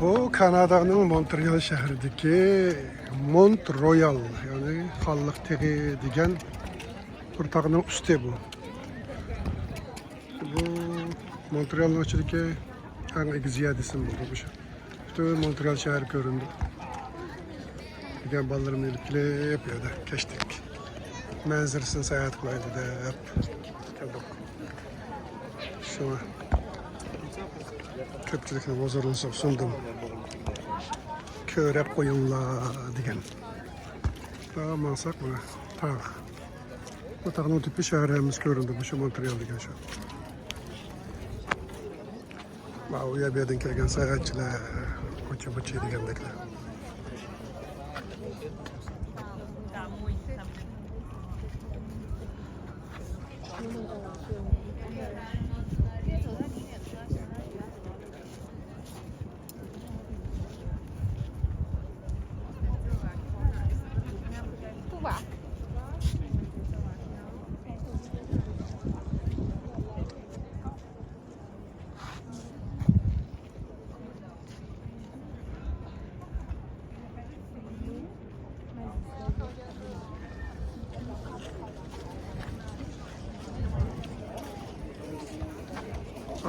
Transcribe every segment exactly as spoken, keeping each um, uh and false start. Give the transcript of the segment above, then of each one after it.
بۇ كانادانىڭ مونترېئال شەھىرىدىكى مونت رويال، يەنى خانلىق تېغى دېگەن بىر تاغنىڭ ئۈستى بۇ. بۇ مونترېئالنىڭ ئىچىدىكى ئەڭ ئېگىز يەر دېسەم بولىدۇ مۇشۇ. پۈتۈن مونترېئال شەھىرى كۆرۈندى. دېگەن بالىلىرىمنى ئېلىپ كېلىپ، يەردە كەچتىك مەنزىرىسىنى ساياھەت قىلايلى دەپ كەلدۇق. شۇڭا كۆپچىلىكنىڭ ھۇزۇرىنى سۇندۇم. كۆرۈپ قويۇڭلار دېگەن. تا ماڭساق مانا تاغ. بۇ تاغنىڭ تۈپى شەھەر ھەممىسى كۆرۈندى. مۇشۇ مونترېئال دېگەن شۇ. ماۋۇ يەر بۇ يەردىن كەلگەن ساياھەتچىلەر، ئۇچى بۇچى دېگەندەكلەر.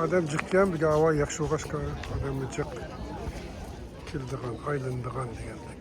ئادەم جىقكەن، بۈگۈن ھاۋا ياخشى بولغاچقا ئادەممۇ جىق كېلىدىغان، ئايلىنىدىغان دېگەندە.